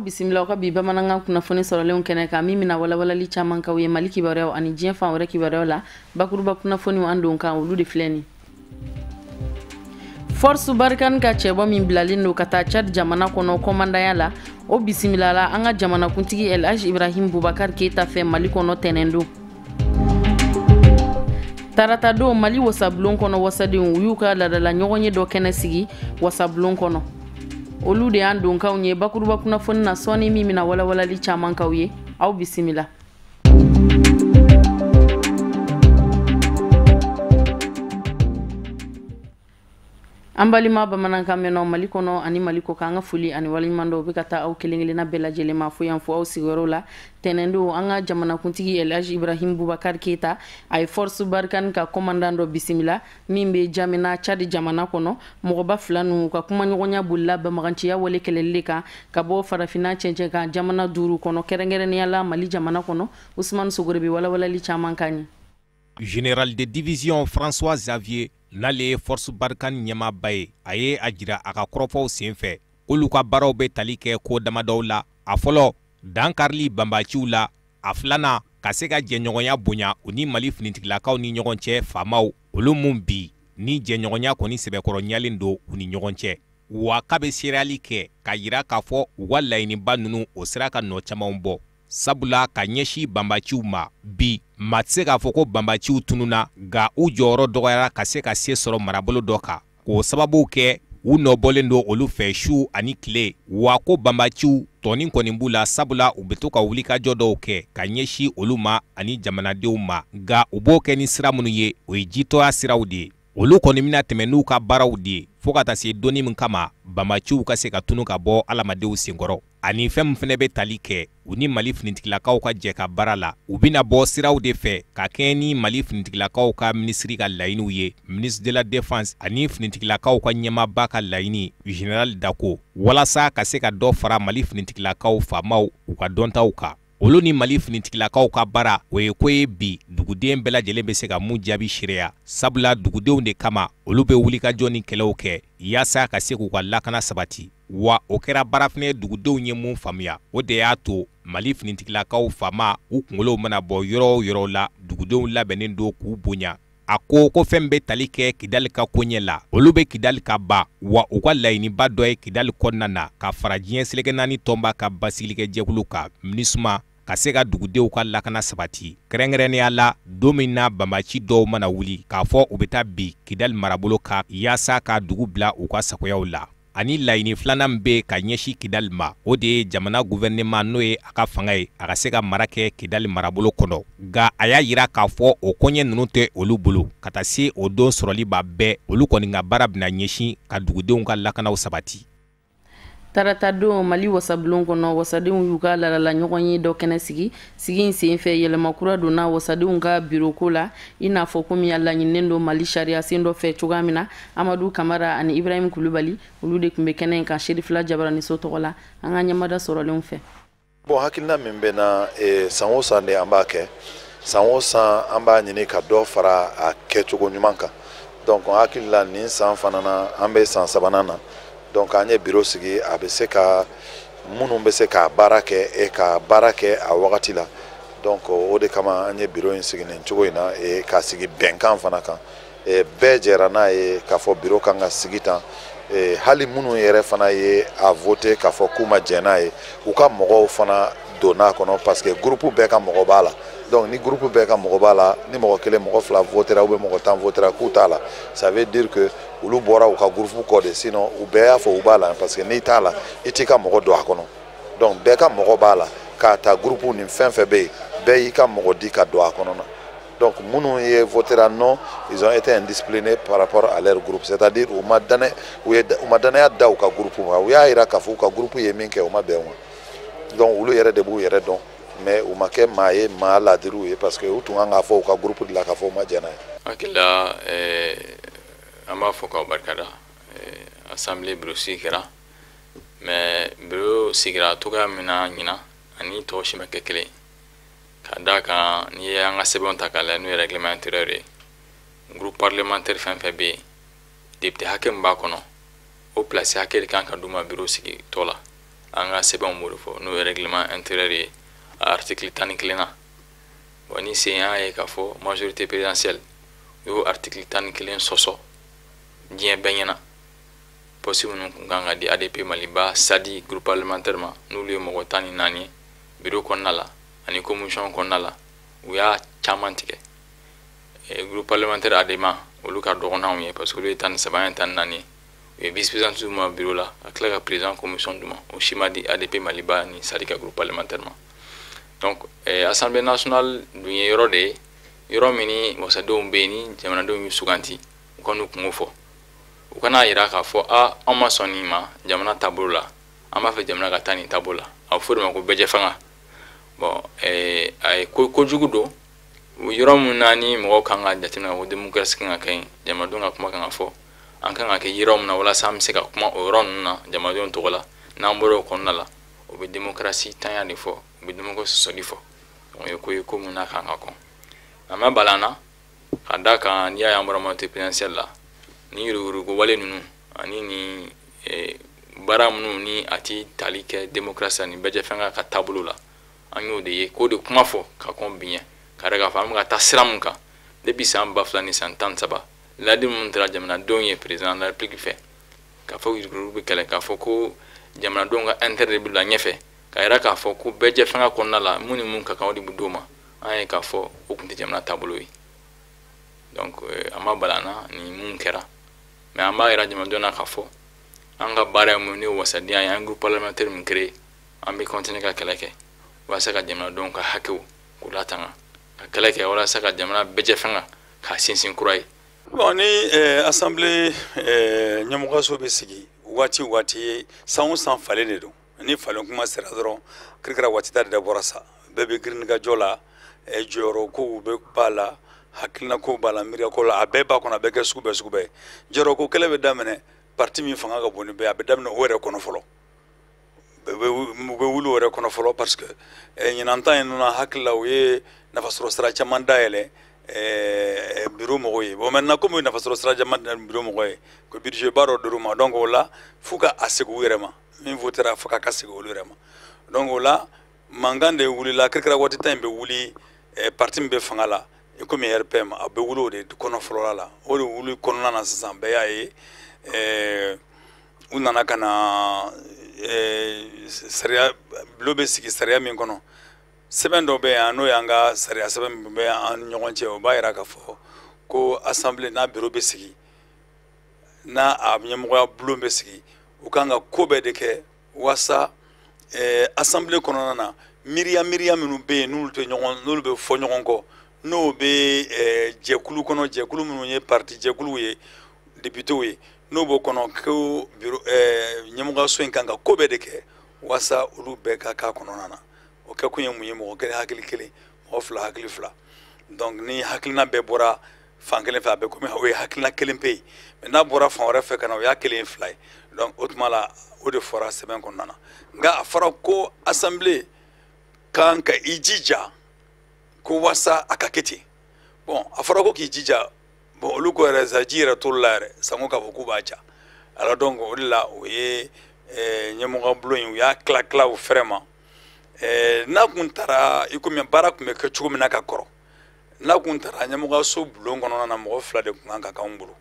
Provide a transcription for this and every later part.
Bisimila aw ka bi bamanankan kunnafoni sɔrɔlenw kɛnɛ kan, min bɛna walawalali caman k'aw ye Mali kibaruyaw ani diɲɛ fan wɛrɛ kibaruyaw la. Bakuruba kunnafoniw an don kan, olu de filɛ nin. Force Barkhane ka cɛbɔ min bilalen don ka taa Tchad jamana kɔnɔ kɔmandanya la, o bisimilala an ka jamanakuntigi El Hadj Ibrahim Boubacar Keita fɛ Mali kɔnɔ tɛnɛn don. Tarata don, Mali wasabulon kɔnɔ, wasadenw u y'u ka laadala ɲɔgɔnye dɔ kɛnɛ sigi wasabulon kɔnɔ. Olu de y'an donkanw ye bakuruba kunnafoni na sɔɔni, min bɛna walawalali caman k'aw ye. Aw bisimila. An balima bamanankan mɛnɔ Mali kɔnɔ ani Mali kɔ kan, an ka foli ani waleɲuman dɔw bɛ ka taa aw kelen kelenna bɛɛ lajɛlen ma fo yan fo aw sigiyɔrɔ la. Tɛnɛn don, an ka jamanakuntigi El Hadj Ibrahim Boubacar Keita, a ye Force Barkhane ka commandant dɔ bisimila min bɛ Jamina, Tchad jamana kɔnɔ. Mɔgɔba fila ninnu ka kumaɲɔgɔnya bolila banbaganciya wale kɛlɛli de kan ka bɔ farafinna cɛncɛn kan jamana duuru kɔnɔ, kɛrɛnkɛrɛnnenya la Mali jamana kɔnɔ. Usumani Sogore bɛ walawalali caman kan ye. Général de division François Xavier, n'ale ye Force Barkhane ɲɛmaaba ye, a ye a jira a ka kɔrɔfɔw senfɛ k'olu ka baaraw bɛ tali kɛ ko damadɔw la. A fɔlɔ, dankarili banbaciw la. A filanan, ka se ka jɛɲɔgɔnya bonya u ni Mali finitigilakaw ni ɲɔgɔn cɛ, faamaw olu mun bi ni jɛɲɔgɔnya kɔni sɛbɛkɔrɔ ɲalen don u ni ɲɔgɔn cɛ. Wa k'a bɛ seereyali kɛ ka yira k'a fɔ u ka laɲiniba ninnu, o sera ka nɔ camanw bɔ, sabula ka ɲɛsin banbaciw ma bi, maa tɛ se k'a fɔ ko banbaciw tununa, nka u jɔyɔrɔ dɔgɔyara ka se ka se sɔrɔ marabolo dɔ kan, k'o sababu kɛ u nɔbɔlen don olu fɛ su ani tile. Wa ko banbaciw tɔnin kɔni b'u la, sabula u bɛ to ka wulikajɔ dɔw kɛ ka ɲɛsin olu ma ani jamanadenw ma, nka u b'o kɛ ni sira minnu ye, o ye jitɔya siraw de ye. Olu kɔni bɛna tɛmɛ n'u ka baaraw de ye fo ka taa se donni min kama banbaciw ka se ka tunu ka bɔ adamadenw senkɔrɔ. Ani fɛn min fɛnɛ bɛ tali kɛ u ni Mali finitigilakaw ka jɛ ka baara la, u bɛna bɔ siraw de fɛ ka kɛɲɛ ni Mali finitigilakaw ka minisiri ka laɲiniw ye, ministre de la Défense, ani finitigilakaw ka ɲɛmaaba ka laɲini, général Dako, walasa ka se ka dɔ fara Mali finitigilakaw faamaw u ka dɔntaw kan. Olu ni Mali finitigilakaw ka baara, o ye ko ye bi duguden bɛɛ lajɛlen bɛ se ka mun jaabi seereya, sabula dugudenw de kama olu bɛ wulikajɔ ni kɛlɛw kɛ yaasa ka se k'u ka lakana sabati. Wa o kɛra baara fɛnɛ ye dugudenw ye mun faamuya. O de y'a to Mali finitigilakaw faama u kunkolow mana bɔ yɔrɔ o yɔrɔ la, dugudenw labɛnnen don k'u bonya. A ko ko fɛn bɛ tali kɛ Kidali ka koɲɛ la, olu bɛ Kidali ka ban, wa u ka laɲiniba dɔ ye Kidali kɔnɔna na ka fara diɲɛ seleke naani tɔnba ka basigilikɛ jɛkulu kan, MINUSMA, ka se ka dugudenw ka lakana sabati, kɛrɛnkɛrɛnnenya la don min na banbaci dɔw mana wuli k'a fɔ u bɛ taa bi Kidali marabolo kan yaasa ka dugu bila u ka sagoyaw la. Ani laɲini filanan min bɛ ka ɲɛsin Kidali ma, o de ye jamana gouvernement, n'o ye a ka fanga ye, a ka se ka mara kɛ Kidali marabolo kɔnɔ. Nka a y'a yira k'a fɔ o koɲɛ ninnu tɛ olu bolo ka taa se o don sɔrɔli ba bɛɛ. Olu kɔni ka baara bɛna ɲɛsin ka dugudenw ka lakanaw sabati. Tarata don, Mali wasabulon kɔnɔ, wasadenw y'u ka laadala ɲɔgɔn ye dɔ kɛnɛ sigi. Sigi in sen fɛ, yɛlɛma kura donna wasadenw ka biroko la, i n'a fɔ komi a laɲininen don Mali sariya sen dɔ fɛ cogoya min na. Amadu Kamara ani Ibrahim Kulubali, olu de tun bɛ kɛnɛ in kan Serifila Jabaraniso tɔgɔ la, an ka ɲɛmada sɔrɔlenw fɛ. Bon, hakilina min bɛ na, san o san de an b'a kɛ. San o san an b'a ɲini ka dɔ fara a kɛcogo ɲuman kan. Donc hakili la, nin san fana na, an bɛ san sabanan na. Donc an ye bureau sigi, a bɛ se ka minnu bɛ se k'a baara kɛ e ka baara kɛ a wagati la. Donc o de kama an ye bureau in sigi nin cogo in na, k'a sigi bɛnkan fana kan. Bɛɛ jɛra n'a ye k'a fɔ bureau kan ka sigi tan. Hali minnu yɛrɛ fana ye a voté k'a fɔ k'u ma jɛn n'a ye, u ka mɔgɔw fana donn'a kɔnɔ, parce que groupe bɛɛ ka mɔgɔ b'a la. Donc ni groupe bɛɛ ka mɔgɔ b'a la, ni mɔgɔ kelen, mɔgɔ fila votera ou bien mɔgɔ 10 votera k'u t'a la, ça veut dire que olu bɔra u ka groupe kɔ de. Sinon u bɛɛ y'a fɔ u b'a la, parce que n'i t'a la, i t'i ka mɔgɔ don a kɔnɔ. Donc bɛɛ ka mɔgɔ b'a la, k'a ta groupe ni fɛn fɛn bɛ yen, bɛɛ y'i ka mɔgɔ di ka don a kɔnɔ na. Donc minnu ye votera non, ils ont été indisciplinés par rapport à leur groupe, c'est-à-dire u ma danaya da u ka groupe ma. U y'a yira k'a fɔ u ka groupe ye min kɛ, u ma bɛn o ma. Donc olu yɛrɛ de b'u yɛrɛ dɔn, mais u ma kɛ maa ye maa ladiriw ye, parce que u tun kan k'a fɔ u ka groupe de la k'a fɔ u ma jɛn n'a ye. Hakili la, an b'a fɔ k'aw barikada. Assemblée bureau sigi kɛra, mais bureau sigira cogoya min na ɲinan, ani tɔw si ma kɛ kelen, ka d'a kan n'i ye an ka sɛbɛnw ta k'a lajɛ, n'o ye règlement intérieur ye, groupe parlementaire fɛn fɛn bɛ yen, député hakɛ min b'a kɔnɔ, o place hakɛ de kan ka d'u ma bureau sigi tɔ la. An ka sɛbɛnw b'o de fɔ, n'o ye règlement intérieur ye, article 11 na. Bon, ni sen y'a ye k'a fɔ majorité présidentielle u y'o article 11 sɔsɔ diɲɛ bɛɛ ɲɛna. Poste minnu kun kan ka di ADP Maliba SADI groupe parlementaire ma, n'olu ye mɔgɔ 14 ye bureau kɔnɔna la ani commission kɔnɔna la, u y'a caman tigɛ. Groupe parlementaire ADEMA, olu ka dɔgɔn n'anw ye parce que olu ye 13, an ye 14 ye. U ye vice président d'u ma bureau la, ka tila ka président commission d'u ma, o si ma di ADP Maliba ni SADI ka groupe parlementaire ma. Donc Assemblée nationale dun ye yɔrɔ de ye, yɔrɔ min ni wasadenw bɛ yen, ni jamanadenw y'u suganti, u ka n'u kungo fɔ, u kana yira k'a fɔ a anw ma sɔn nin ma jamana taabolo la, an b'a fɛ jamana ka taa nin taabolo la. A bɛ fɔ o de ma ko bɛɛjɛ fanga. Bon, a ye ko kojugu don yɔrɔ min na ni mɔgɔw kan ka jateminɛ ko démocratie kan ka kɛ yen, jamanadenw ka kuma kan ka fɔ, an kan ka kɛ yɔrɔ min na walasa an bɛ se ka kuma o yɔrɔ ninnu na jamanadenw tɔgɔ la. N'an bɔra o kɔnɔna la, o bɛ démocratie tanya de fɔ, o bɛ démocratie sɔsɔli fɔ. O ye ko ye, ko mun n'a kan ka kɔn. A ma bala an na ka da kan, n'i y'a ye an bɔra majorité présidentielle la, ni yuruguyurugu wale ninnu ani ni baara minnu ni a ti tali kɛ démocratie ani bɛɛjɛ fɛn ka taabolo la, an y'o de ye k'o de kuma fɔ ka kɔn bi ɲɛ, ka da k'a fɔ an bɛ ka taa sira mun kan depuis san 2013, laadi minnu taara jamanadenw ye président de la République fɛ, k'a fɔ yuruguyurugu bɛ kɛlɛ, k'a fɔ ko jamanadenw ka intérêt de bɛ bila ɲɛfɛ, ka yira k'a fɔ ko bɛɛjɛ fɛngɛ kɔnɔna la, mun ni mun ka kan, o de bɛ d'o ma. An ye k'a fɔ o tun tɛ jamana taabolo ye. Donc an ma bala an na ni mun kɛra, mais an b'a yira jamanadenw na k'a fɔ an ka baara ye mun ye, wasadenya ye. An groupe parlementaire min créé, an bɛ continuer ka kɛlɛ kɛ walasa ka jamanadenw ka hakɛw k'u latanga, ka kɛlɛ kɛ walasa ka jamana bɛɛjɛ fɛngɛ k'a sinsin kura ye. Bon, ni assemblée ɲɛmɔgɔso bɛ sigi waati o waati, san o san, falen de don. Ni falen kuma sera dɔrɔn, kirikira waati ta de bɔra sa, bɛɛ bɛ girin ka jɔ la. Jɔyɔrɔ kow bɛ b'a la, hakilina kow b'a la, miiriya ko la, a bɛɛ b'a kɔnɔ, a bɛ kɛ sugu bɛɛ sugu bɛɛ. Jɔyɔrɔ ko kɛlɛ bɛ daminɛ parti min fanga ka bon ni bɛɛ, a bɛ daminɛ o yɛrɛ kɔnɔ fɔlɔ, u bɛ wuli o yɛrɛ kɔnɔ fɔlɔ, parce que ɲinan ta in ninnu hakili la, u ye nafasɔrɔ sira caman dayɛlɛ bureau mɔgɔw ye. Bon, maintenant, komi nafasɔrɔ sira caman bureau mɔgɔw ye, ko budget ba dɔ dir'u ma, donc o la f'u ka a segin u yɛrɛ ma, min votera fo k'a ka segin olu yɛrɛ ma. Donc o la mankan de wulila, kirikira waati ta in bɛ wuli parti min bɛ fanga la, i komi RPM, a bɛ wuli o de kɔnɔ fɔlɔ la. O de wuli kɔnɔna na sisan, bɛɛ y'a ye u nana ka na sariya bulon bɛ sigi sariya min kɔnɔ, sɛbɛn dɔ bɛ yan, n'o y'an ka sariya sɛbɛn min bɛ an ni ɲɔgɔn cɛ, o b'a yira k'a fɔ ko assemblée n'a bureau bɛ sigi, n'a a ɲɛmɔgɔya bulon bɛ sigi, u kan ka ko bɛɛ de kɛ walasa assemblée kɔnɔna na, miiriya miiriya minnu bɛ yen, n'olu tɛ ɲɔgɔn, n'olu bɛ fɔ ɲɔgɔn kɔ, n'o bɛ jɛkulu kɔnɔ, jɛkulu minnu ye parti jɛkuluw ye, députéw ye, n'o b'o kɔnɔ, ko bureau ɲɛmɔgɔyaso in kan ka ko bɛɛ de kɛ walasa olu bɛɛ ka k'a kɔnɔna na. O kɛkun ye mun ye? Mɔgɔ kelen hakili kelen, mɔgɔ fila hakili fila. Donc ni hakilina bɛɛ bɔra fan kelen fɛ, a bɛ komi o ye hakilina kelen pe ye, mais n'a bɔra fan wɛrɛ fɛ ka na, o y'a kelen ye fila ye. Donc o tuma la, o de fɔra sɛbɛn kɔnɔna na. Nka a fɔra ko assemblée kan ka i jija ko walasa a ka kɛ ten. Bon, a fɔra ko k'i jija, bon, olu ko yɛrɛ sa, ji yɛrɛ t'olu la yɛrɛ sanko k'a fɔ k'u b'a ja. Alors donc o de la, o ye ɲɛmɔgɔ bulon in, u y'a tila tila o fɛrɛ ma. N'a kun taara i komi baara tun bɛ kɛ cogo min na ka kɔrɔ, n'a kun taara ɲɛmɔgɔyaso bulon kɔnɔna na, mɔgɔ fila de tun kan ka k'anw bolo,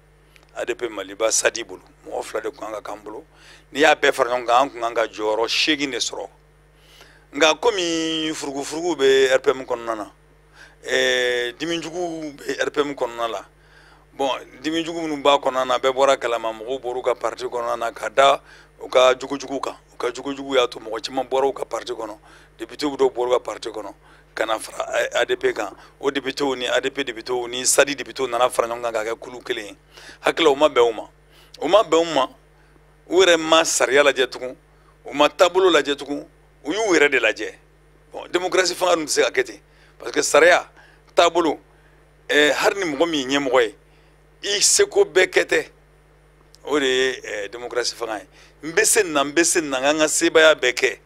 ADP Maliba SADI bolo, mɔgɔ fila de tun kan ka k'an bolo. N'i y'a bɛɛ fara ɲɔgɔn kan, an tun kan ka jɔyɔrɔ 8 de sɔrɔ. Nka komi furugufurugu bɛ RPM kɔnɔna na, dimijugu bɛ RPM kɔnɔna la, bon, dimijugu minnu b'a kɔnɔna na, bɛɛ bɔra kalama, mɔgɔw bɔr'u ka parti kɔnɔna na ka da u ka jugujugu kan. U ka jugujugu y'a to mɔgɔ caman bɔra u ka parti kɔnɔ, député dɔw bɔra u ka parti kɔnɔ ka na fara ADP kan. O député ni ADP député ni SADI député nana fara ɲɔgɔn kan k'a kɛ kulu kelen ye. Hakili la, u ma bɛn u ma, u ma bɛn u ma, u yɛrɛ ma sariya lajɛ tugun, u ma taabolo lajɛ tugun, u y'u yɛrɛ de lajɛ. Bon, démocratie fanga dun tɛ se ka kɛ ten, parce que sariya taabolo, hali ni mɔgɔ min ye ɲɛmɔgɔ ye, i seko bɛɛ kɛ tɛ, o de ye démocratie fanga ye. N bɛ se nin na, n bɛ se nin na, n ka sebaaya bɛɛ kɛ.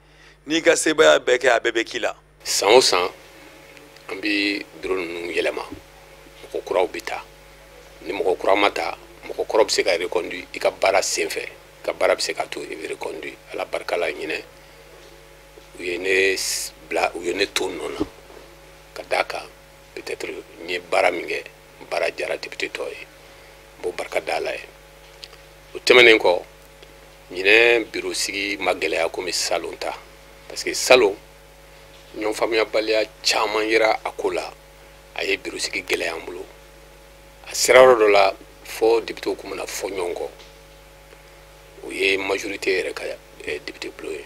N'i ka sebaaya bɛɛ kɛ, a bɛɛ bɛ k'i la. San o san, an bɛ bureau ninnu yɛlɛma, mɔgɔ kuraw bɛ ta. Ni mɔgɔ kura ma ta, mɔgɔ kɔrɔ bɛ se ka reconduit i ka baara senfɛ, i ka baara bɛ se ka to i bɛ reconduit. Ala barika la, ɲinɛ U ye ne bila, u ye ne to nɔ na, ka d'a kan peut-être n ye baara min kɛ, baara diyara député tɔw ye. N b'o barika da Ala ye. O tɛmɛnen kɔ, ɲinɛ bureau sigi ma gɛlɛya komi salon ta, parce que salon ɲɔgɔn faamuyabaliya caman yera a ko la, a ye bureau sigi gɛlɛya an bolo. A sera yɔrɔ dɔ la fo députéw kun bɛna fɔ ɲɔgɔn kɔ. O ye majorité yɛrɛ ka député bulon ye.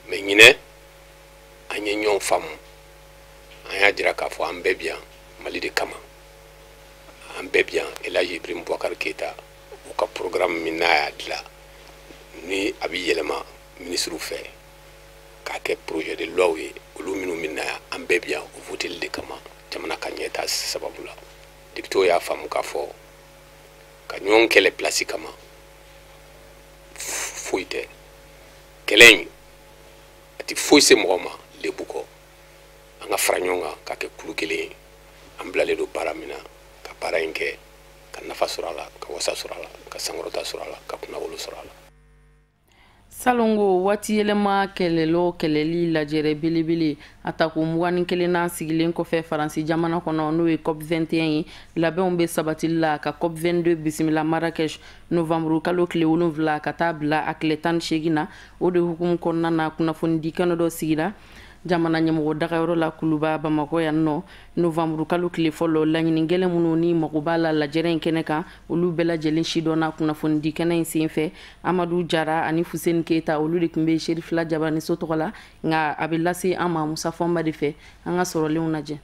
Mais ɲinɛ, an ye ɲɔgɔn faamu, an y'a jira k'a fɔ an bɛɛ bi yan Mali de kama, an bɛɛ bi yan El Hadji Ibrahim Boubacar Keïta u ka programme min n'a y'a dilan, ni a bɛ yɛlɛma ministres fɛ k'a kɛ projet de loi ye, olu minnu bɛ na yan, an bɛɛ bi yan o voteli de kama jamana ka ɲɛta sababu la. Députéw y'a faamu k'a fɔ ka ɲɔgɔn kɛlɛ place kama foyi tɛ. Kɛlɛ in a tɛ foyi se mɔgɔ ma lebu kɔ. An ka fara ɲɔgɔn kan ka kɛ kulu kelen ye. An bilalen don baara min na, ka baara in kɛ, ka nafa sɔrɔ a la, ka wasa sɔrɔ a la, ka sankɔrɔta sɔrɔ a la, ka kunnawolo sɔrɔ a la. Salongo waati yɛlɛma kɛlɛlɔ kɛlɛli lajɛrɛ belebele a tako 21nan sigilen kɔfɛ Faransi jamana kɔnɔ, n'o ye COP 21 ye, labɛnw bɛ sabatili la ka COP 22 bisimila Marrakech novembre kalo tile 7 ka taa bila a tile 18 na. O de hukumu kɔnɔna na, kunnafonidi kɛnɛ dɔ sigira jamana ɲɛmɔgɔ dagayɔrɔ la Kuluba, Bamakɔ yan nɔ, novembre kalo tile 1. Laɲini gɛlɛn minnu ni mago b'a la lajɛrɛ in kɛnɛ kan, olu bɛɛ lajɛlen sidɔnna kunnafonidi kɛnɛ in senfɛ. Amadu Jara ani Fuseni Keyita, olu de tun bɛ Serifila Jabaniso tɔgɔ la, nka a bɛ lase an ma Musa Fɔnba de fɛ. An ka sɔrɔlenw lajɛ.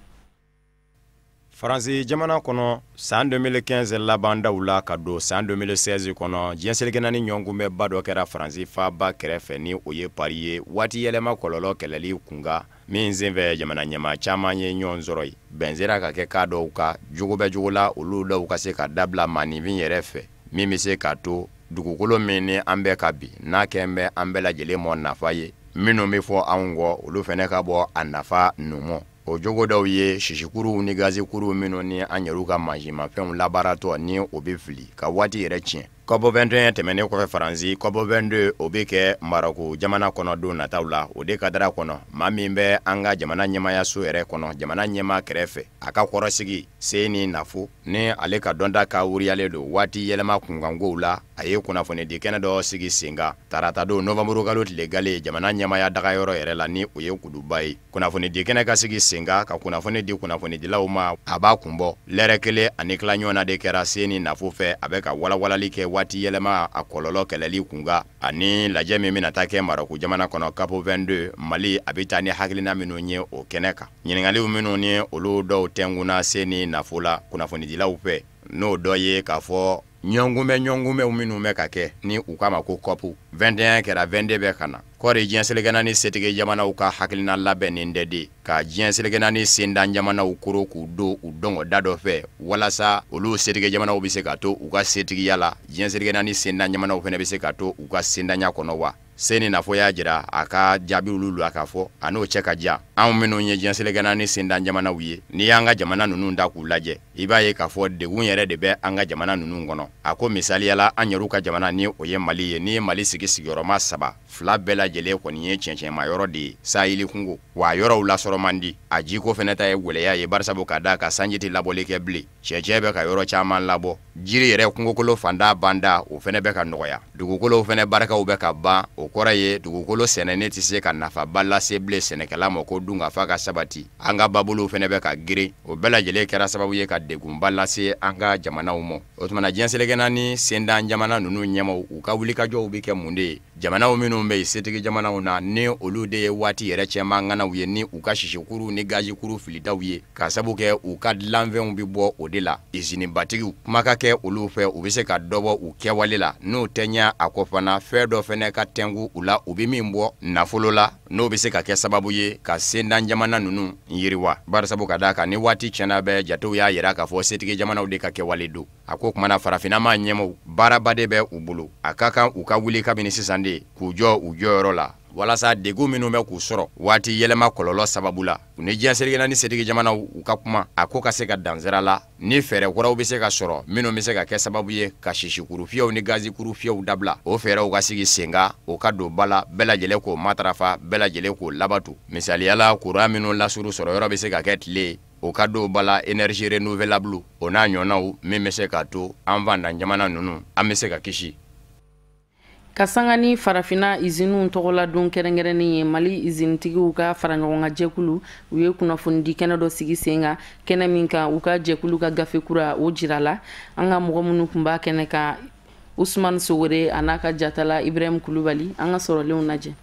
Faransi jamana kɔnɔ, san 2015 labandaw la ka don san 2016 kɔnɔ, diɲɛ seleke naani ɲɔgɔnkunbɛnba dɔ kɛra Faransi faaba kɛrɛfɛ, ni o ye Paris ye, waati yɛlɛma kɔlɔlɔ kɛlɛli kunkan min senfɛ jamana ɲɛmaa caman ye ɲɔgɔn sɔrɔ yen. Bɛn sera ka kɛ k'a dɔw ka jogo bɛ jogo la, olu dɔw ka se ka dabila maaninfin yɛrɛ fɛ, min bɛ se k'a to dugukolo min ni an bɛ ka bi n'a kɛn bɛ an bɛɛ lajɛlen mɔ nafa ye, minnu bɛ fɔ anw kɔ, olu fana ka bɔ a nafa numɔ. O jogo dɔw ye sisikuruw ni gazikuruw minnu ni an yɛrɛw ka mansinmafɛnw labaaratɔ ni o bɛ fili ka waati yɛrɛ tiɲɛ. COP 21 tɛmɛnen kɔfɛ Faransi, COP 22 o bɛ kɛ Marɔku jamana kɔnɔ don nataw la. O de kadara kɔnɔ, maa min bɛ an ka jamana ɲɛmaayaso yɛrɛ kɔnɔ, jamana ɲɛmaa kɛrɛfɛ, a ka kɔrɔsigi Seyni Nafo, ni ale ka dɔnta ka wuriyalen don waati yɛlɛma kunkankow la, a ye kunnafonidi kɛnɛ dɔ sigi sen kan tarata don novembre kalo tile gale jamana ɲɛmaaya dagayɔrɔ yɛrɛ la, ni o ye Kuluba ye. Kunnafonidi kɛnɛ ka sigi sen kan ka kunnafoni di kunnafonidilaw ma, a b'a kun bɔ lɛrɛ kelen ani tila ɲɔgɔn na de kɛra Seyni Nafo fɛ, a bɛ ka walawalali kɛ waati yɛlɛma a kɔlɔlɔ kɛlɛli kunkan ani lajɛ min bɛna taa kɛ Marɔku jamana kɔnɔ COP 22. Mali a bɛ taa ni hakilina minnu ye o kɛnɛ kan, ɲininkaliw minnu ni olu dɔw tɛnkunna Seyni Nafo la kunnafonidilaw fɛ, n'o dɔ ye k'a fɔ ɲɔgɔnkunbɛn minnu bɛ ka kɛ ni u k'a ma ko COP 21 kɛra, 22 bɛ ka na kɔri. Diɲɛ seleke naani setigi jamanaw ka hakilina labɛnnen tɛ de ka diɲɛ seleke naani sendan jamanaw koro k'u don u dɔngɔ da dɔ fɛ, walasa olu setigi jamanaw bɛ se ka to u ka setigiya la, diɲɛ seleke naani sendan jamanaw fana bɛ se ka to u ka sendanya kɔnɔ wa. Seyni Nafo y'a jira a ka jaabiw la k'a fɔ a n'o cɛ ka jan. Anw minnu ye diɲɛ seleke naani sendan jamanaw ye, n'i y'an ka jamana ninnu da k'u lajɛ, i b'a ye k'a fɔ degun yɛrɛ de bɛ an ka jamana ninnu kɔnɔ. A ko misaliyala, an yɛrɛw ka jamana ni o ye Mali ye, n'i ye Mali sigi sigiyɔrɔma saba, fila bɛɛ lajɛlen kɔni ye cɛncɛnma yɔrɔ de ye, sahili kungo wa, a yɔrɔw lasɔrɔ man di, a jiko fɛnɛ ta ye gwɛlɛya ye, barisabu ka d'a kan sanji tɛ labɔli kɛ bilen, cɛncɛn bɛ ka yɔrɔ caman labɔ, jiri yɛrɛ kungokolo fanda banda o fɛnɛ bɛ ka nɔgɔya, dugukolow fɛnɛ barikaw bɛ ka ban. O kɔrɔ ye dugukolo sɛnɛnen tɛ se ka nafaba lase bilen sɛnɛkɛla ma ko dunkafa ka sabati. An ka babolow fɛnɛ bɛ ka girin. O bɛɛ lajɛlen kɛra sababu ye ka degunba lase an ka jamanaw ma. O tuma na, diɲɛ seleke naani sendan jamana ninnu ɲɛmaw, u ka wulikajɔw bɛ kɛ mun de ye? Jamanaw minnu bɛ yen setigi jamanaw na, ni olu de ye waati yɛrɛ cɛman ŋanaw ye, ni u ka sisikuru ni gazikuru filitaw ye, ka sabu kɛ u ka dilanfɛnw bɛ bɔ o de la, izinibatigiw kuma ka kɛ olu fɛ, u bɛ se ka dɔ bɔ u kɛwale la. N'o tɛ ɲɛ a kɔ fana, fɛn dɔ fɛnɛ ka tɛnku u la, u bɛ min bɔ nafolo la, n'o bɛ se ka kɛ sababu ye ka sendan jamana ninnu yiriwa, barisabu ka d'a kan ni waati tiɲɛna bɛɛ, jatew y'a yira k'a fɔ setigi jamanaw de ka kɛwale don. A ko kumana farafinna maa ɲɛmaw, baaraba de bɛ u bolo, a ka kan u ka wuli kabini sisan de k'u jɔ u jɔyɔrɔ la. Walasa degun minnu bɛ k'u sɔrɔ waati yɛlɛma kɔlɔlɔ sababu la, u ni diɲɛ seleke naani setigi jamanaw u ka kuma, a ko ka se ka dansira la ni fɛɛrɛ kuraw bɛ se ka sɔrɔ minnu bɛ se ka kɛ sababu ye ka sisikuru fiyɛw ni gazikuru fiyɛw dabila. O fɛɛrɛw ka sigi sen kan, o ka don ba la, bɛɛ lajɛlen k'o matarafa, bɛɛ lajɛlen k'o labatu. Misaliya la, kuran minnu lasuru sɔrɔ yɔrɔ bɛ se ka kɛ tile, o ka don ba la, énergie renouvelable o n'a ɲɔgɔnnaw, min bɛ se k'a to an fantan jamana ninnu an bɛ se ka kisi. Ka sanga ni Farafinna iziniw tɔgɔla don kɛrɛnkɛrɛnnen ye, Mali izinitigiw ka faraɲɔgɔnkan jɛkulu u ye kunnafonidi kɛnɛ dɔ sigi sen kan, kɛnɛ min kan u ka jɛkulu ka gafe kura o jirala. An ka mɔgɔ minnu tun b'a kɛnɛ kan, Usumani Sogore a n'a ka jatala Ibrahim Kulubali, an ka sɔrɔlenw lajɛ.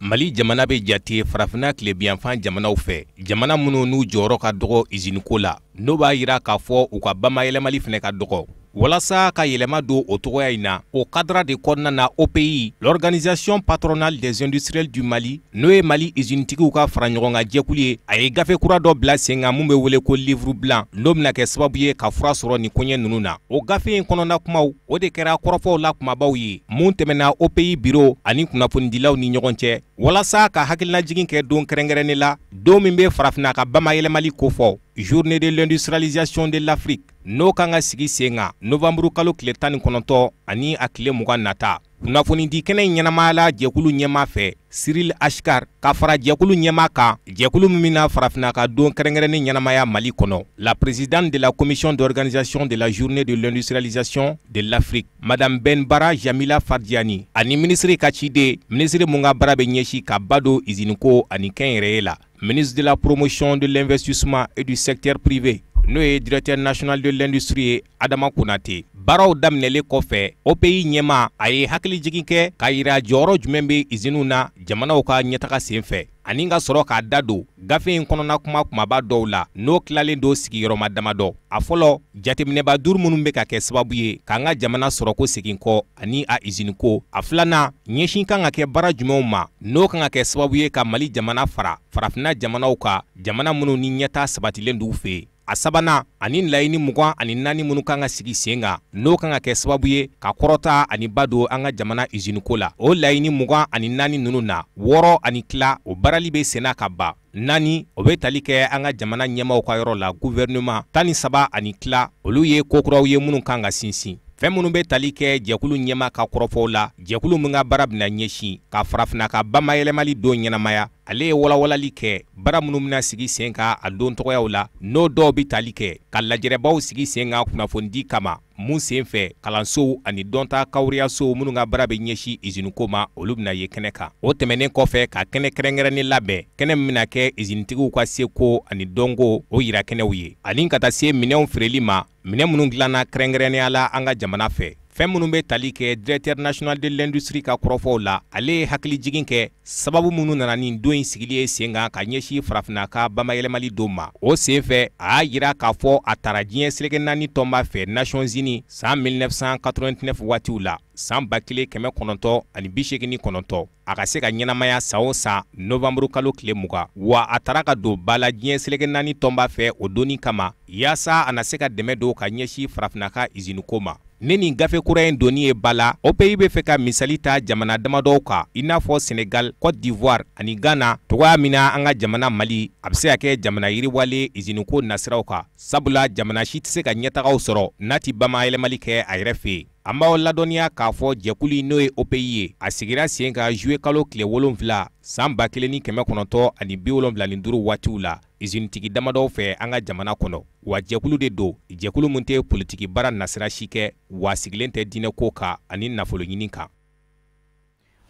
Mali jamana bɛ jate Farafinna tilebiyanfan jamanaw fɛ, jamana minnu n'u jɔyɔrɔ ka dɔgɔ iziniko la, n'o b'a yira k'a fɔ u ka bamayɛlɛmali fana ka dɔgɔ. Walasa ka yɛlɛma don o togoya in na, o cadre de kɔnɔna na, OPI, l'Organisation patronale des industriels du Mali, n'o ye Mali izinitigiw ka faraɲɔgɔnkan jɛkulu ye, a ye gafe kura dɔ bila sen kan mun bɛ wele ko Livre blanc, n'o bɛna kɛ sababu ye ka fura sɔrɔ nin koɲɛ ninnu na. O gafe in kɔnɔna kumaw, o de kɛra kɔrɔfɔw la kumabaw ye mun tɛmɛna OPI bureau ani kunnafonidilaw ni ɲɔgɔn cɛ, walasa ka hakilinajigin kɛ don kɛrɛnkɛrɛnnen la, don min bɛ Farafinna ka bamayɛlɛmali kofɔ, Journée de l'industrialisation de l'Afrique, n'o kan ka sigi sen kan novembre kalo tile 19 ani a tile 20 nata. Kunnafonidi kɛnɛ in ɲɛnamayala jɛkulu ɲɛmaa fɛ, Cyril Ashkar, ka fara jɛkulu ɲɛmaa kan, jɛkulu min bɛna Farafinna ka don kɛrɛnkɛrɛnnen ɲɛnamaya Mali kɔnɔ, la présidente de la commission d'organisation de la Journée de l'industrialisation de l'Afrique, Madame Benbara Jamila Fardiani, ani minisiri ka ciden, minisiri mun ka baara bɛ ɲɛsin ka ba don iziniko ani kɛnyɛrɛye la, ministre de la Promotion de l'investissement et du secteur privé, n'o ye directeur national de l'industrie ye, Adama Konate. Baaraw daminɛlen kɔfɛ, OPI ɲɛmaa a ye hakilijigin kɛ k'a yira jɔyɔrɔ jumɛn bɛ iziniw na jamanaw ka ɲɛtaga sen fɛ, ani ka sɔrɔ k'a da don gafe in kɔnɔna kuma kumaba dɔw la, n'o tilalen don sigiyɔrɔma damadɔ. A fɔlɔ, jateminɛba duuru minnu bɛ ka kɛ sababu ye k'an ka jamana sɔrɔko segin kɔ ani a iziniko. A filanan, ɲɛsin kan ka kɛ baara jumɛnw ma, n'o kan ka kɛ sababu ye ka Mali jamana fara Farafinna jamanaw kan, jamana minnu ni ɲɛtaa sabatilen d'u fɛ yen. A sabanan, ani laɲini 24 minnu kan ka sigi sen kan, n'o kan ka kɛ sababu ye ka kɔrɔta ani ba don an ka jamana iziniko la. O laɲini 24 ninnu na, 6 ani tila o baarali bɛ senna ka ban, 4 o bɛ tali kɛ an ka jamana ɲɛmaaw ka yɔrɔ la, gouvernement, 13 ani tila olu ye ko kuraw ye minnu kan ka sinsin. Fɛn minnu bɛ tali kɛ jɛkulu ɲɛmaa ka kɔrɔfɔw la, jɛkulu min ka baara bɛna ɲɛsin ka Farafinna ka bamayɛlɛmali don ɲɛnamaya, ale ye walawalali kɛ baara minnu bɛna sigi sen kan a don tɔgɔyaw la, n'o dɔw bɛ tali kɛ ka lajɛrɛbaw sigi sen kan kunnafonidi kama, mun sen fɛ kalansow ani dɔnta kawuriyasow minnu ka baara bɛ ɲɛsin iziniko ma, olu bɛna ye kɛnɛ kan. O tɛmɛnen kɔfɛ, ka kɛnɛ kɛrɛnkɛrɛnnen labɛn, kɛnɛ min bɛna kɛ izinitigiw ka seko ani dɔnko o yira kɛnɛw ye, ani ka taa se minɛnw feereli ma, minɛn minnu dilanna kɛrɛnkɛrɛnnenya la an ka jamana fɛ. Fɛn minnu bɛ tali kɛ directeur national de l'industrie ka kɔrɔfɔw la, ale ye hakilijigin kɛ sababu minnu nana ni don in sigili ye sen kan ka ɲɛsin Farafinna ka bamayɛlɛmali don ma. O sen fɛ, a y'a yira k'a fɔ a taara diɲɛ seleke naani tɔnba fɛ, Nations Unies, san 1989 waatiw la, san 1989, a ka se ka ɲɛnamaya san o san novembre kalo tile 20, wa a taara ka don ba la diɲɛ seleke naani tɔnba fɛ o donni kama, yaasa a na se ka dɛmɛ don ka ɲɛsin Farafinna ka iziniko ma. Ne nin gafe kura in donni ye ba la, OPI bɛ fɛ ka misali ta jamana damadɔw kan, i n'a fɔ Senegal, Côte d'Ivoire ani Ghana, togoya min na an ka jamana Mali a bɛ se ka kɛ jamana yiriwalen iziniko nasiraw kan, sabula jamana si tɛ se ka ɲɛtagaw sɔrɔ n'a ti bamayɛlɛmali kɛ a yɛrɛ fɛ yen. An b'aw ladɔnniya k'a fɔ jɛkulu in, n'o ye OPI ye, a sigira sen kan juillet kalo tile 7 san 1975 waatiw la, izinitigi damadɔw fɛ an ka jamana kɔnɔ. Wa jɛkulu de don, jɛkulu min tɛ politiki baara nasira si kɛ, wa sigilen tɛ diinɛko kan ani nafolo ɲini kan.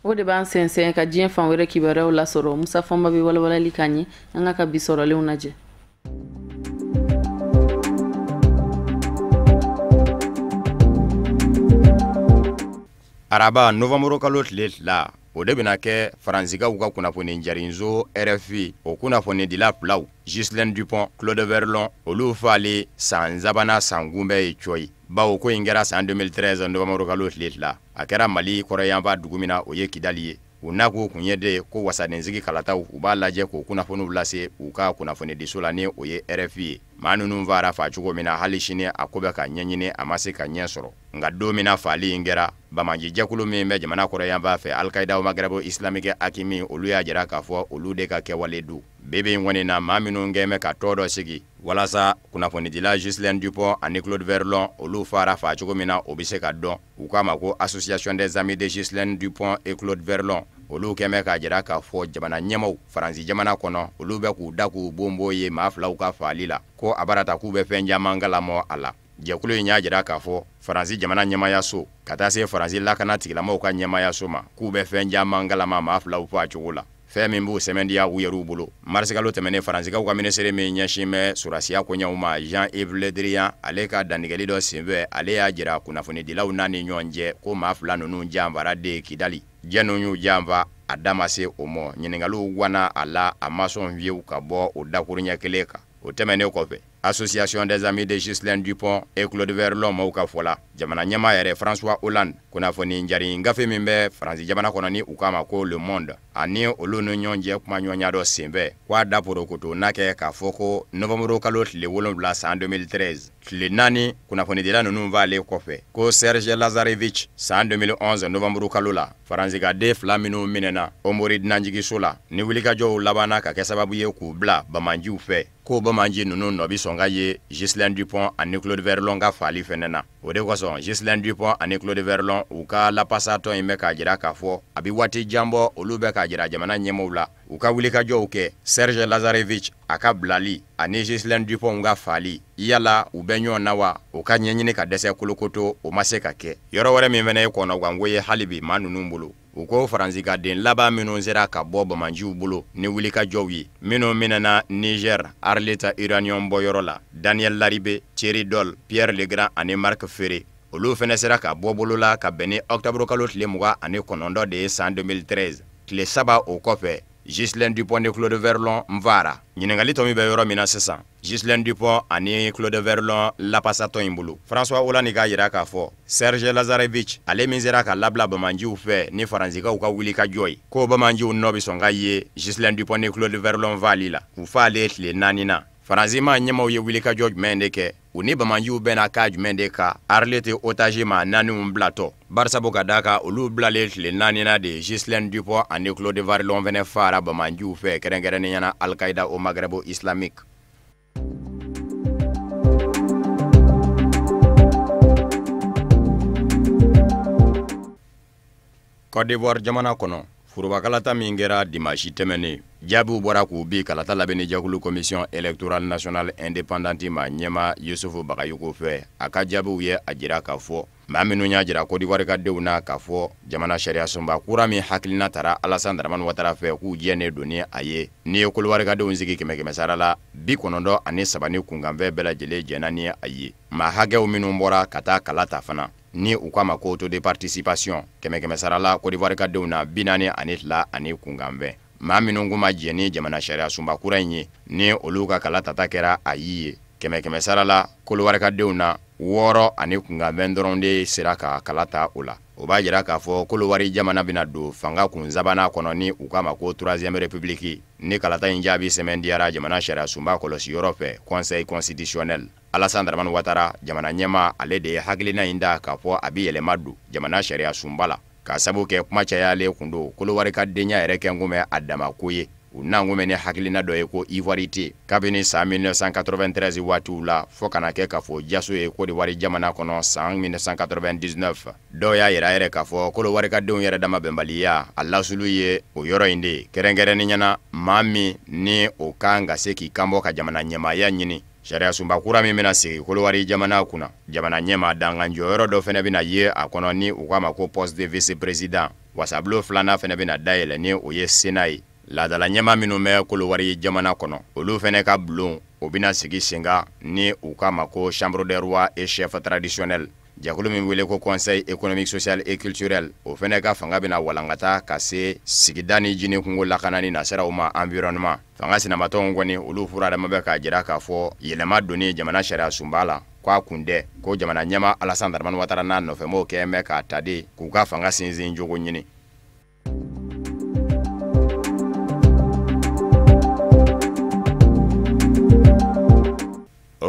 O de b'an sɛnsɛn ka diɲɛ fan wɛrɛ kibaruyaw lasɔrɔ. Musa Fɔnba bɛ walawalali k'an ye, an ka bi sɔrɔlenw lajɛ. Araba novembre kalo tile 2, o de bɛna kɛ Faransikaw ka kunnafoni jarinso RFI o kunnafonidila filaw, Ghislaine Dupont, Claude Verlon, olu falen san sabanan san kunbɛn ye cɔyi, bawo ko in kɛra san 2013 novembre kalo tile 2, a kɛra Mali kɔrɔyanfan dugu min na, o ye Kidali ye. U n'a k'u kun ye de ko wasadensigi kalataw u b'a lajɛ k'o kunnafoniw lase u ka kunnafonidiso la ni o ye RFI ye. Maa ninnu fara fa cogo min na hali sini a ko bɛ ka ɲɛɲini, a ma se ka ɲɛ sɔrɔ. Nka don min na faali in kɛra, banbaanci jɛkulu min bɛ jamana kɔrɔyanfan fɛ, Al-Qaïda au Maghreb islamique AQMI, olu y'a jira k'a fɔ olu de ka kɛwale don. Bi bi in kɔni na, maa minnu kɛn bɛ ka tɔn dɔ sigi walasa kunnafonidila Ghislaine Dupont ani Claude Verlon olu fara fa cogo min na o bɛ se ka dɔn. U k'a ma ko Association des amis de Ghislaine Dupont et Claude Verlon. Olu kɛn bɛ k'a jira k'a fɔ jamana ɲɛmaw Faransi jamana kɔnɔ, olu bɛ k'u da k'u bonbon ye maa filaw ka faali la, ko a barata k'u bɛ fɛn caman kalamɔ a la. Jɛkulu in y'a jira k'a fɔ Faransi jamana ɲɛmayaso ka taa se Faransi lakana tigilamɔgɔw ka ɲɛmayaso ma, k'u bɛ fɛn caman kalama maa filaw fa cogo la, fɛn min b'u sɛmɛndiya u yɛrɛw bolo. Marisikalo tɛmɛnen, Faransikaw ka minisiri min ɲɛsin bɛ sɔrɔdasiya koɲɛw ma, Jean-Yves Le Drian, ale ka dantigɛli dɔ senfɛ, ale y'a jira kunnafonidilaw n'a ni ɲɔgɔn cɛ ko maa fila ninnu janfara de Kidali. Jɛnnu y'u janfa, a da ma se o mɔ. Ɲininkaliw ganna a la, a ma sɔn fiyewu ka bɔ o dakuruɲɛ kelen kan. O tɛmɛnen kɔfɛ, Association des amis de Ghislaine Dupont et Claude Verlon maaw ka fɔ la, jamana ɲɛmaa yɛrɛ François Hollande, kunnafoni jari gafe min bɛ Faransi jamana kɔnɔ ni u k'a ma ko Le Monde, ani olu ni ɲɔgɔn cɛ kumaɲɔgɔnya dɔ senfɛ, k'a da porokoto n'a kɛ k'a fɔ ko novembre kalo tile 7 san 2013, tile 4 kunnafonidila ninnu falen kɔfɛ, ko Serge Lazarevich san 2011 novembre kalo la, Faransikaden fila minnu minɛna Hombori dunanjiginso la, ni wulikajɔw labanna ka kɛ sababu ye k'u bila banbaanciw fɛ, ko banbaanci ninnu nɔ bɛ sɔn ka ye Ghislaine Dupont ani Claude Verlon ka faali fɛnɛ na. O de kosɔn Ghislaine Dupont ani Claude Verlon u ka lapasatɔn in bɛ k'a jira k'a fɔ a bɛ waati jan bɔ, olu bɛ k'a jira jamana ɲɛmaaw la u ka wulikajɔw kɛ Serge Lazarevich a ka bilali ani Ghislaine Dupont ka faali, yala u bɛ ɲɔgɔn na wa? O ka ɲɛɲini ka dɛsɛ kolokoto, o ma se ka kɛ. Yɔrɔ wɛrɛ min fana ye kɔnɔganko ye hali bi maa ninnu bolo, u ko Faransi ka den laban minnu sera ka bɔ banbaanciw bolo ni wulikajɔw ye, minnu minɛna Niger Arlit uranium bɔyɔrɔ la, Daniel Larribe, Thierry Dol, Pierre Legrand ani Marc Ferré, olu fana sera ka bɔ bolo la ka bɛn ni octobre kalo tile 29 de ye san 2013. Tile 3 o kɔfɛ, Ghislaine Dupont ni Claude Verlon nfara. Ɲininkali tɔ min bɛ yɔrɔ min na sisan, Ghislaine Dupont ani Claude Verlon lapasatɔ in bolo, François Hollande k'a jira k'a fɔ Serge Lazarevich, ale min sera ka labila banbaanciw fɛ ni Faransikaw ka wulikajɔ ye, ko banbaanciw nɔ bɛ sɔn ka ye Ghislaine Dupont ni Claude Verlon faali la. U faalen tile 4 na, Faransi maa ɲɛmaw ye wulikajɔ jumɛn de kɛ? U ni banbaanciw bɛnna ka jumɛn de kan Arlit otage maa 4 bilatɔ? Barisabu ka d'a kan olu bilalen tile 4 na de, Ghislaine Dupont ani Claude Verlon fɛnɛ fara banbaanciw fɛ, kɛrɛnkɛrɛnnenya la Al-Qaïda au Maghreb islamique. Côte d'Ivoire jamana kɔnɔ, forobakalata min kɛra dimanche tɛmɛnen, jaabiw bɔra k'u bi kalata labɛnni jɛkulu commission électorale nationale indépendante ma ɲɛma Yusufu Bagayoko fɛ. A ka jaabiw ye a jira k'a fɔ maa minnu y'a jira Côte d'Ivoire ka denw na k'a fɔ jamana sariya sunba kura min hakilina tara Alassane Dramane Ouattara fɛ, k'u jɛnnen don ni a ye. N'i ye Kɔdiwari ka denw sigi 100 sara la, 93 ni kunkanfɛn bɛɛ lajɛlen jɛnna ni a ye. Maa hakɛw minnu bɔra ka taa kala ta fana, ni u k'a ma ko taux de participation, 100 sara la Côte d'Ivoire ka denw na, 42 ani kunkanfɛn. Maa minnu kun ma jɛn ni jamana sariya sunba kura in ye, ni olu ka kala tata kɛra a yi ye, 100 sara la Kɔdiwari ka denw na, 6 ani kunkanfɛn dɔrɔn de sera ka kala ta o la. O b'a jira k'a fɔ Kɔdiwari jamana bɛna don fanga kun sabanan kɔnɔ ni u k'a ma ko 3e république, ni kalata in jaabi sɛmɛntiyara jamana sariya sunba kɔlɔsi yɔrɔ fɛ, conseil constitutionnel. Alassane Dramane Ouattara, jamana ɲɛmaa, ale de ye hakilina in da k'a fɔ a bɛ yɛlɛma don jamana sariya sunba la, k'a sabu kɛ kuma cayalen kun don Kɔdiwari ka denya yɛrɛ kɛ kun bɛ a dama ko ye. U n'an kun bɛ ni hakilina dɔ ye ko ivoirité kabini san 1993 waatiw la, fo kana kɛ k'a fɔ jaso ye Kɔdiwari jamana kɔnɔ san 1999. Dɔw y'a yira yɛrɛ k'a fɔ Kɔdiwari ka denw yɛrɛ dama bɛnbaliya a lasulu ye o yɔrɔ in de ye, kɛrɛnkɛrɛnnenya na maa min ni o kan ka se k'i kanbɔ ka jamana ɲɛmaaya ɲini. Sariya sunba kura min bɛna sigi Kɔdiwari jamana kunna, jamana ɲɛmaa dankan jɔyɔrɔ dɔ fɛnɛ bɛna ye a kɔnɔ ni u k'a ma ko poste de vice président. Wasabulon filanan fɛnɛ bɛna dayɛlɛ ni o ye Sénat ye. Laadala ɲɛmaa minnu bɛ Kɔdiwari jamana kɔnɔ, olu fɛnɛ ka bulon o bɛna sigi sen kan ni u k'a ma ko chambre des rois et chefs traditionnels. Jɛkulu min wele ko conseil économique social et culturel, o fɛnɛ ka fanga bɛna walankata ka se sigida ni jini kungo lakanani nasiraw ma, environnement. Fanga sinamatɔnw kɔni olu furadama bɛ k'a jira k'a fɔ yɛlɛma donni jamana sariya sunba la k'a kun dɛ ko jamana ɲɛmaa Alassane Dramane Ouattara n'a nɔfɛmɔgɔw kɛn bɛ k'a ta de k'u ka fanga sinsin jogo ɲini.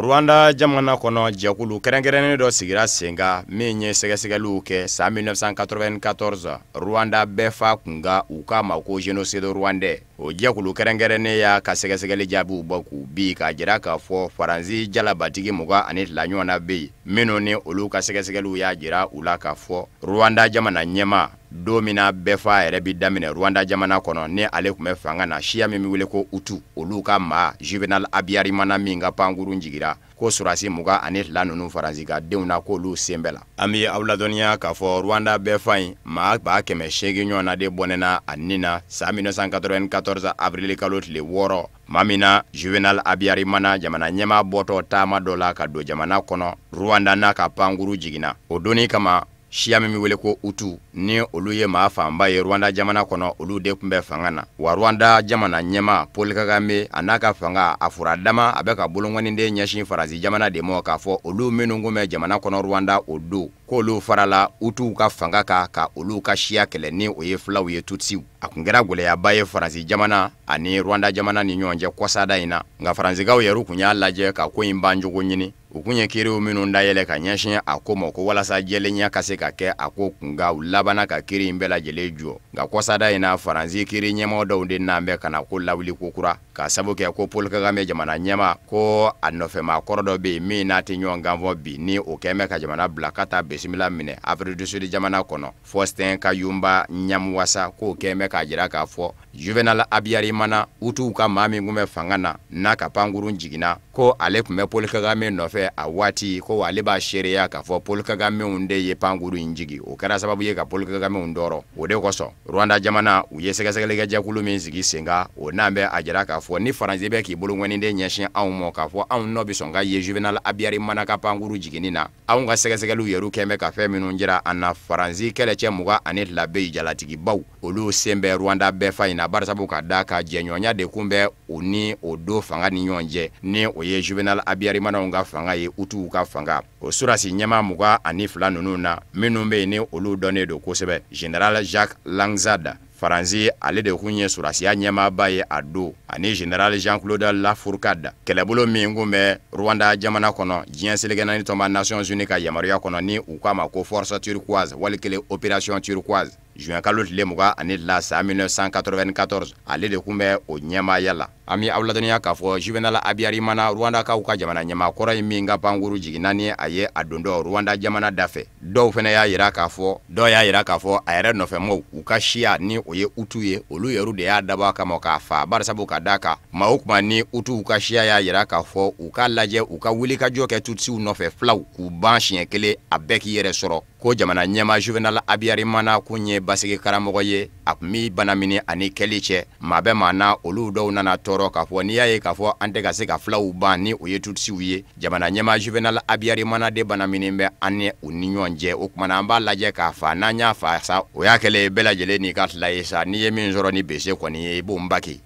Rwanda jamana kɔnɔ, jɛkulu kɛrɛnkɛrɛnnen dɔ sigira sen kan min ye sɛgɛsɛgɛliw kɛ san 1994 Rwanda bɛɛ fa kunkan, u k'a ma ko génocide rwandais. O jɛkulu kɛrɛnkɛrɛnnen y'a ka sɛgɛsɛgɛli jaabiw bɔ k'u bi k'a jira k'a fɔ Faransi jalabatigi 22 ɲɔgɔn na bɛ yen, minnu ni olu ka sɛgɛsɛgɛliw y'a jira u la k'a fɔ Rwanda jamana ɲɛmaa, don min na bɛɛ fa yɛrɛ bɛ daminɛ Rwanda jamana kɔnɔ, ni ale tun bɛ fanga na, siya min bɛ wele ko Hutu, olu ka maa Juvenal Habyarimana min ka pankurun jigira, ko sɔrɔdasi 22 ninnu Faransi ka denw na, k'olu sen bɛɛ la. An bɛ aw ladɔnniya k'a fɔ Rwanda bɛɛ fa in, maa 800 ɲɔgɔn na de bɔnɛna a nin na san 1994 avril kalo tile 6, maa min na Juvenal Habyarimana jamana ɲɛmaa bɔtɔ taama dɔ la ka don jamana kɔnɔ Rwanda, n'a ka pankuru jiginna. O donni kama, siya min bɛ wele ko Hutu, ni olu ye maa fanba ye Rwanda jamana kɔnɔ, olu de tun bɛ fanga na. Wa Rwanda jamana ɲɛmaa Paul Kagame, a n'a ka fanga, a fura dama a bɛ ka bolonkɔniden ɲɛsin Faransi jamana de ma, k'a fɔ olu minnu tun bɛ jamana kɔnɔ Rwanda o don, k'olu farala Hutuw ka fanga kan ka olu ka siya kɛlɛ, ni o ye filaw ye, Tutsiw. A tun kɛra gɛlɛyaba ye Faransi jamana ani Rwanda jamana ni ɲɔgɔn cɛ kɔsada in na. Nka Faransikaw yɛrɛ tun y'a lajɛ ka ko in bancogo ɲini. U kun ye kiiriw minnu dayɛlɛ ka ɲɛsin a ko ma ko walasa jɛlenya ka se ka kɛ a ko kunkan, u labanna ka kiiri in bɛɛ lajɛlen jɔ. Nka kɔsada in na, Faransi kiiri ɲɛmɔgɔ dɔw de n'an bɛ ka na ko lawuli ko kura, ka sabu kɛ ko Paul Kagame jamana ɲɛmaa, ko a nɔfɛmaa kɔrɔ dɔ bɛ yen min n'a tɛ ɲɔgɔn kan fɔ bi, ni o kɛn bɛ ka jamana bila ka taa bisimila minɛ Afrique du Sud jamana kɔnɔ, Faustin Kayumba Nyamwasa, k'o kɛn bɛ k'a jira k'a fɔ Juvenal Habyarimana, Hutuw ka maa min tun bɛ fanga na, n'a ka pankurun jiginna, ko ale tun bɛ Paul Kagame nɔfɛ a waati, ko ale b'a seereya k'a fɔ Paul Kagamew de ye pankurun in jigin. O kɛra sababu ye ka Paul Kagamew tɔɔrɔ. O de kosɔn Rwanda jamana, u ye sɛgɛsɛgɛlikɛjɛkulu min sigi sen kan, o n'an bɛ a jira k'a fɔ ni Faransi bɛ k'i bolonkɔniden ɲɛsin anw ma k'a fɔ anw nɔ bɛ sɔn ka ye Juvenal Habyarimana ka pankurun jiginni na, anw ka sɛgɛsɛgɛliw yɛrɛ kɛn bɛ ka fɛn minnu jira an na, Faransi kɛlɛcɛ 22 bɛ yen, jalatigibaw, olu sen bɛ Rwanda bɛɛ fa in na, barisabu ka da ka jɛɲɔgɔnya de kun bɛ o ni o don fanga ni ɲɔgɔn cɛ, ni o ye Juvenal Habyarimanaw ka fanga ye, Hutuw ka fanga. O sɔrɔdasi ɲɛmaa 22 ninnu na, minnu bɛ yen ni olu dɔnnen don kosɛbɛ, général Jacques Lanxade, Faransi, ale de kun ye sɔrɔdasiya ɲɛmaaba ye a don, ani général Jean-Claude Lafourcade, kɛlɛbolo min kun bɛ Rwanda jamana kɔnɔ diɲɛ seleke naani tɔnba Nations Unies ka yamaruya kɔnɔ, ni u k'a ma ko Force Turquoise, wali kelen Opération Turquoise, juin kalo tile 22 san 1994, ale de kun bɛ o ɲɛmaaya la. An bɛ aw ladɔnniya k'a fɔ Juvenal Habyarimana, Rwandakaw ka jamana ɲɛmaa kɔrɔ ye min ka pankuru jiginna, ni a ye a dontɔ Rwanda jamana dafɛ, dɔw fana y'a jira k'a fɔ, dɔw y'a jira k'a fɔ a yɛrɛ nɔfɛmɔgɔw, u ka siya ni o ye Hutu ye, olu yɛrɛ de y'a dabɔ a kama k'a fa, barisabu ka d'a kan maa o tuma ni Hutuw ka siya y'a jira k'a fɔ u k'a lajɛ u ka wulikajɔ kɛ Tutsiw nɔfɛ, filaw, k'u ban siɲɛ kelen, a bɛɛ k'i yɛrɛ sɔrɔ, ko jamana ɲɛmaa Juvenal Habyarimana kun ye basigi karamɔgɔ ye, a tun bɛ banamini ani kɛli cɛ. Maa bɛ maa na, olu dɔw nana tɔɔrɔ k'a fɔ n'i y'a ye k'a fɔ an tɛ ka se ka filaw ban, ni o ye Tutsiw ye, jamana ɲɛmaa Juvenal Habyarimana de banamini bɛ an ni u ni ɲɔgɔn cɛ. O tuma na an b'a lajɛ k'a fa, n'an y'a fa sa, o y'a kɛlen bɛɛ lajɛlen n'i ka tila ye sa. N'i ye min sɔrɔ ni bese kɔni ye, i b'o baki.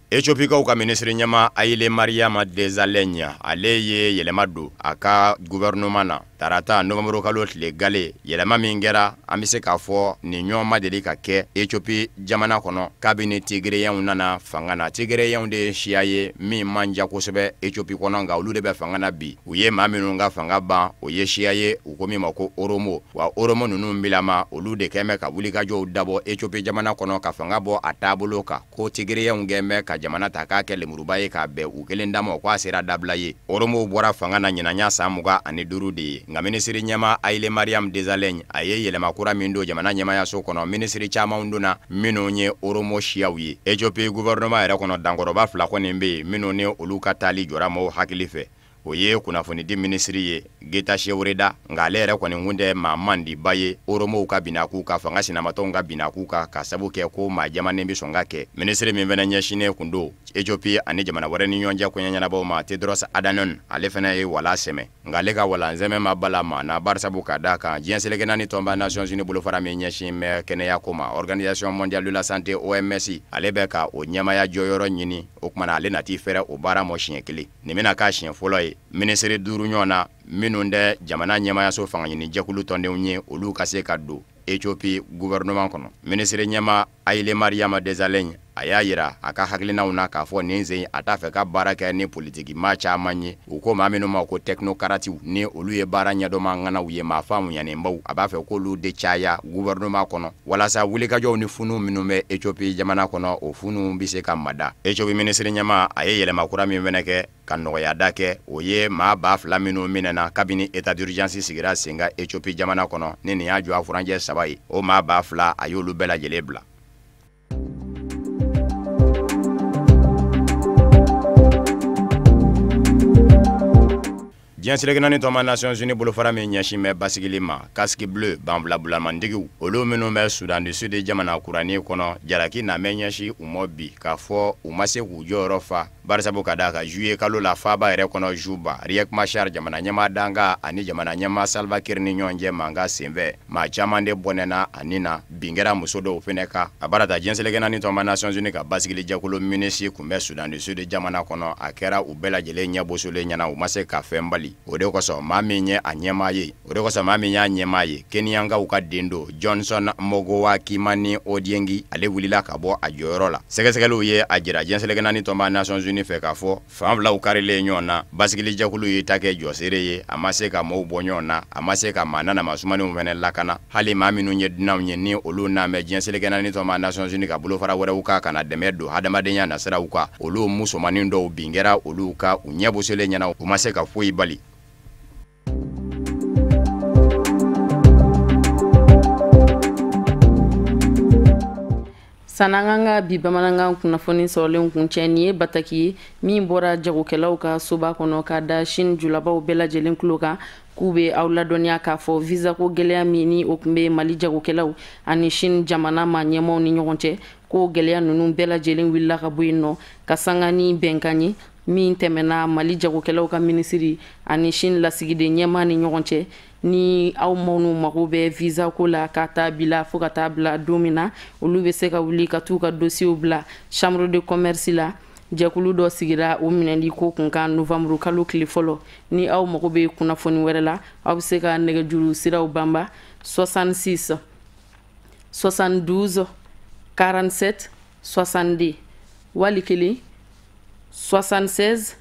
Etiopikaw ka minisiri ɲɛmaa Haile Mariam Desalegn, ale ye yɛlɛma don a ka gouvernement na tarata novembre kalo tile gale. Yɛlɛma min kɛra, an bɛ se k'a fɔ nin ɲɔgɔn ma deli ka kɛ Ethiopie jamana kɔnɔ kabini Tigréens nana fanga na. Tigréens de ye siya ye min man diya kosɛbɛ Ethiopie kɔnɔ, nka olu de bɛ fanga na bi. U ye maa minnu ka fanga ban, o ye siya ye u ko min ma ko Oromo. Wa Oromo ninnu bilama, olu de kɛn bɛ ka wulikajɔw dabɔ Ethiopie jamana kɔnɔ ka fanga bɔ a taabolo kan, ko Tigréens kɛn bɛ ka jamana ta k'a kɛ lemuruba ye k'a bɛn u kelen dama, k'a sera dabila ye. Oromow bɔra fanga na ɲinan san 25 de ye. Nka minisiri ɲɛmaa Haile Mariam Desalegn, a ye yɛlɛma kura min don jamana ɲɛmaayaso kɔnɔ, minisiri caman donna minnu ye Oromo siyaw ye. Ethiopie gouvernement yɛrɛ kɔnɔ, dankɔrɔba fila kɔni bɛ yen minnu ni olu ka taali jɔra maaw hakili fɛ. O ye kunnafonidi minisiri ye Getachew Reda, nka ale yɛrɛ kɔni kun tɛ maa mandiba ye Oromow ka binakun kan, fanga sinamatɔnw ka binakun kan, ka sabu kɛ ko maa jamanen bɛ sɔn ka kɛ. Minisiri min fana ɲɛsinnen kun don Ethiopie ani jamana wɛrɛ ni ɲɔgɔn cɛ koɲɛ ɲɛnabɔw ma, Tedros Adhanom, ale fana ye wala sɛmɛ, nka ale ka wala sɛmɛ ma bala maa na, barisabu ka d'a kan diɲɛ seleke naani tɔnba Nations Unies bolofara min ɲɛsin bɛ kɛnɛya ko ma, Organisation mondiale de la santé OMS, ale bɛ ka o ɲɛmaaya jɔyɔrɔ ɲini. O tuma na ale nati fɛrɛ o baara ma siɲɛ kelen. Nin bɛna k'a siɲɛ fɔlɔ ye minisiri duuru ɲɔgɔn na minnu tɛ jamana ɲɛmaayaso fangaɲini jɛkulu tɔndenw ye, olu ka se ka don Ethiopie gouvernement kɔnɔ. Minisiri ɲɛmaa Haile Mariam Desalegn a y'a yira a ka hakilinaw na k'a fɔ nin sen a t'a fɛ ka baara kɛ ni politiki maa caman ye. U ko maa minnu ma ko technocrates, ni olu ye baara ɲɛdɔnma ŋanaw ye, maa faamuyanenbaw, a b'a fɛ k'olu de caya gouvernement kɔnɔ walasa wulikajɔw ni funu minnu bɛ Ethiopie jamana kɔnɔ, o funu bɛ se ka mada. Ethiopie minisiri ɲɛmaa a ye yɛlɛma kura min fɛnɛ kɛ ka nɔgɔya da kɛ, o ye maa 2000 minnu minɛna kabini état d'urgence sigira sen kan Ethiopie jamana kɔnɔ, ni nin y'a jɔ a furancɛ 3 ye, o maa 2000 a y'olu bɛɛ lajɛlen bila. Diɲɛ seleke naani tɔnba Nations Unies bolofara min ɲɛsin bɛ basigili ma, casque bleu banfilabulamantigiw, olu minnu bɛ Soudan du Sud jamana kuranin kɔnɔ, jalaki na bɛ ɲɛsin u ma bi k'a fɔ u ma se k'u jɔyɔrɔ fa, barisabu ka d'a kan juillet kalo la faaba yɛrɛ kɔnɔ Juba, Riek Machar jamana ɲɛmaa dankan ani jamana ɲɛmaa Salva Kiir ni ɲɔgɔn cɛ mankan senfɛ, maa caman de bɔnɛna a ni na, bin kɛra muso dɔw fɛnɛ kan. A baara ta diɲɛ seleke naani tɔnba Nations Unies ka basigili jɛkulu MINUSCA kun bɛ Soudan du Sud jamana kɔnɔ, a kɛra u bɛɛ lajɛlen ɲɛbosolen ɲɛna, u ma se ka fɛn bali. O de kosɔn maa min ye a ɲɛmaa ye, o de kosɔn maa min y'a ɲɛmaa ye, Keniyankaw ka den don Johnson Mogowa Kimani Odiengi, ale wulila ka bɔ a jɔyɔrɔ la. Sɛgɛsɛgɛliw ye a jira diɲɛ seleke naani tɔnba Nations Unies fɛ k'a fɔ fan filaw karilen ɲɔgɔn na, basigili jɛkulu y'i ta kɛ jɔseere ye, a ma se ka maaw bɔ ɲɔgɔn na, a ma se ka maa nanama sumaninw fɛnɛ lakana, hali maa minnu ye dunanw ye ni olu n'an bɛ diɲɛ seleke naani tɔnba Nations Unies ka bolofara wɛrɛw kan ka na dɛmɛ don hadamadenya nasiraw kan, olu musomanin dɔw bin kɛra olu kan u ɲɛbosolen ɲɛna, u ma se ka foyi bali. San'an k'an ka bi bamanankan kunnafoni sɔrɔlenw kuncɛ, nin ye bataki ye min bɔra jagokɛlaw ka soba kɔnɔ ka da Chine julabaw bɛɛ lajɛlen tulo kan, k'u bɛ aw ladɔnniya k'a fɔ visa ko gɛlɛya min ni o tun bɛ Mali jagokɛlaw ani Chine jamana maa ɲɛmaaw ni ɲɔgɔn cɛ, k'o gɛlɛya ninnu bɛɛ lajɛlen wulila ka bɔ yen nɔ ka sanga ni bɛnkan ye min tɛmɛna Mali jagokɛlaw ka minisiri ani Chine lasigiden ɲɛmaa ni ɲɔgɔn cɛ. Ni aw minnu mago bɛ visa ko la ka taa bila fo ka taa bila don min na, olu bɛ se ka wuli ka t'u ka dossiers bila chambre de commerce la. Jɛkulu dɔ sigira o minɛli ko kun kan novembre kalo tile fɔlɔ. Ni aw mago bɛ kunnafoni wɛrɛ la, aw bɛ se ka nɛgɛjuru siraw banba 66 72 47 62 wali kelen 76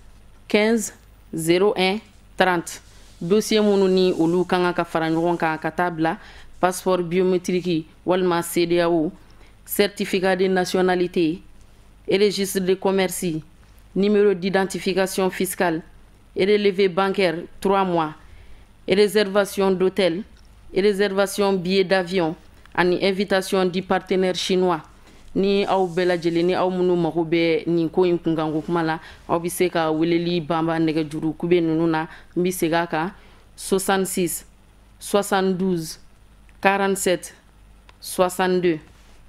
15 01 30. Dossier minnu ni olu kan ka fara ɲɔgɔn kan ka taa bila passeport biométrique walima CEDEAO, certificat de nationalité, registre de commerce, numéro d'identification fiscale, relevé bancaire 3 mois, réservation d'hôtel, réservation billet d'avion ani invitation du partenaire chinois. Ni aw bɛɛ lajɛlen, ni aw minnu mago bɛ nin ko in kunkanko kuma la, aw bɛ se ka weleli banba nɛgɛjuru kube ninnu na. N bɛ segin a kan 66 72 47 62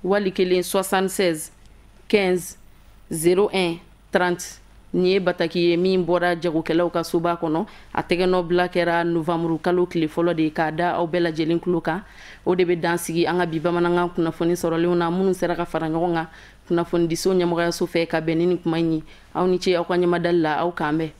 wali kelen 76 15 01 30. Nin ye bataki ye min bɔra jagokɛlaw ka soba kɔnɔ, a tɛgɛnɔ bila kɛra novembre kalo tile fɔlɔ de ye k'a da aw bɛɛ lajɛlen tulo kan. O de bɛ dan sigi an ka bi bamanankan kunnafoni sɔrɔlenw na minnu sera ka fara ɲɔgɔn kan kunnafonidiso ɲɛmɔgɔyaso fɛ ka bɛn ni nin kuma in ye. Aw ni ce aw ka ɲɛmadali la, aw k'an bɛn.